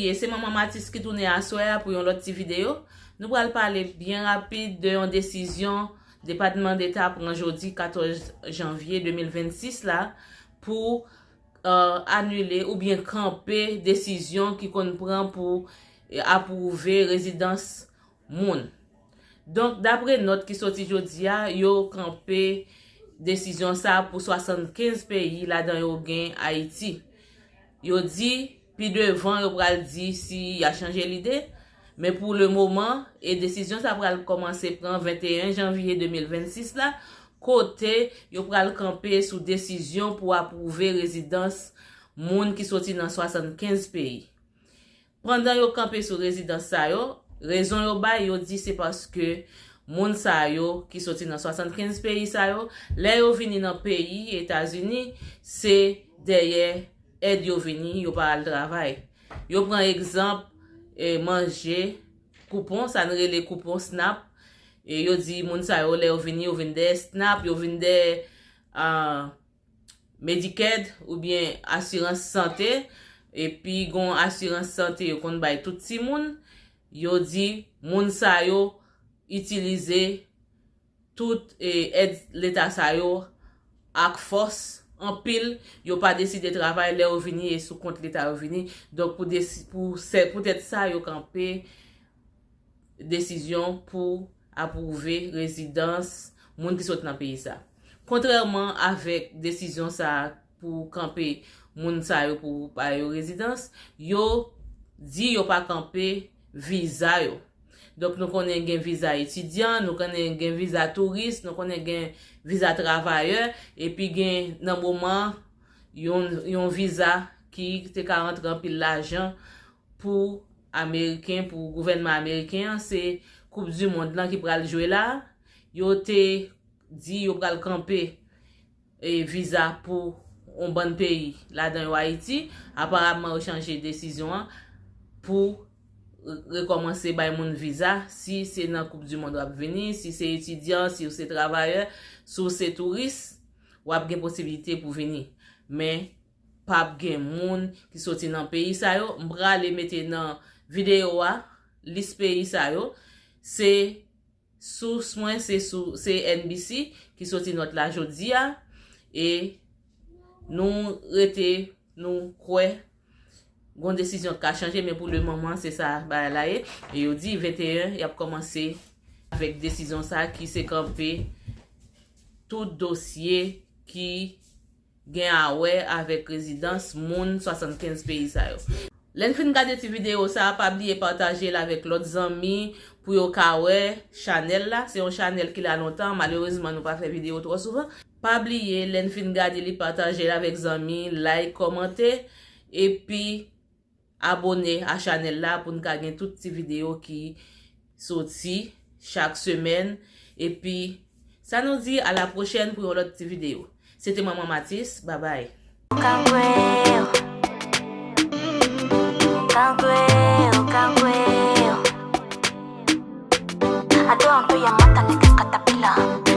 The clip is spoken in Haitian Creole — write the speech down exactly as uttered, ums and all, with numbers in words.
E se Manman Matis ki tounen aswè a pou yon lòt ti videyo. Nou pral pale byen rapid de yon desizyon Depatman Deta pran jodi katòz janvye de mil vennsis la pou, euh, anile oubyen kanpe desizyon ki konn pran pou, eh, apwouve rezidans moun. Donk, dapre nòt ki soti jodi a, yo kanpe desizyon sa pou swasannkenz peyi, ladan yo gen Ayiti. Yo di, pi devan, yo pral di si y a chanje lide, men pou le moman, e desizyon sa pral kòmanse pran venteyen janvye de mil vennsis la, kote yo pral kanpe sou desizyon pou apwouve rezidans moun ki soti nan swasannkenz peyi. Pandan yo kanpe sou rezidans sa yo, rezon yo bay, yo di se paske moun sa yo ki soti nan swasannkenz peyi sa yo, lè yo vini nan peyi Etazini, se dèyè èd yo vini, yo pa al travay. Yo pran egzanp, eh, manje, koupon, sa n rele koupon SNAP. E yo di moun sa yo, lè yo vini, yo vin dèyè SNAP, yo vin dèyè, ah, Medicaid oubyen asirans sante, epi gon asirans sante yo konn bay tout timoun, yo di moun sa yo itilize tout, e, èd leta sa yo ak fòs anpil, yo pa deside travay lè yo vini e sou kont leta yo vini. Donk, pou desi-, pou sè-, poutèt sa, yo kanpe desizyon pou apwouve rezidans moun ki sot nan peyi sa. Kontrèman avèk desizyon sa pou kanpe moun sa yo pou ba yo rezidans, yo di yo pa kanpe viza yo. Donk, nou konnen gen viza etidyan, nou konnen gen viza touris, nou konnen gen viza travayè, epi gen nan moman yon, yon viza ki te ka rantre anpil lajan pou Ameriken, pou gouvènman ameriken an, se Koup di Mond lan ki pral jwe la. Yo te di yo pral kanpe, e, viza pou yon bann peyi, ladan yo Ayiti. Aparamman, yo chanje desizyon an pou re-, rekòmanse bay moun viza si se nan Koup di Mond w ap vini, si se etidyan, si w se travayè, si w se touris, w ap gen posiblite pou vini. Men, p ap gen moun ki soti nan peyi sa yo. M prale mete nan videyo a lis peyi sa yo. Se sous mwen, se sou, se N B C ki soti nòt la jodi a. E nou rete, nou kwè gon desizyon k ka chanje, men pou le moman, se sa bagay la ye. E yo di venteyen, y ap kòmanse avèk desizyon sa ki se kanpe tout dosye ki gen a wè avèk rezidans moun swasannkenz peyi sa yo. Lè n fin gade ti videyo sa a, pa bliye pataje l avèk lòt zanmi pou yo ka wè chanèl la. Se yon chanèl ki la lontan, malerezman nou pa fè videyo twò souvan. Pa bliye, lè n fin gade li, pataje l avèk zanmi, like, kòmante, epi abone a chanèl la pou n ka gen tout ti videyo ki soti chak semèn. Epi, sa nou di, a la pwochèn pou yon lòt ti videyo. Se te Manman Matis, babay. Ou ka kwè yo. Ou ka kwè yo, ou ka kwè yo. Adan yon peyi a matan nèg katapila.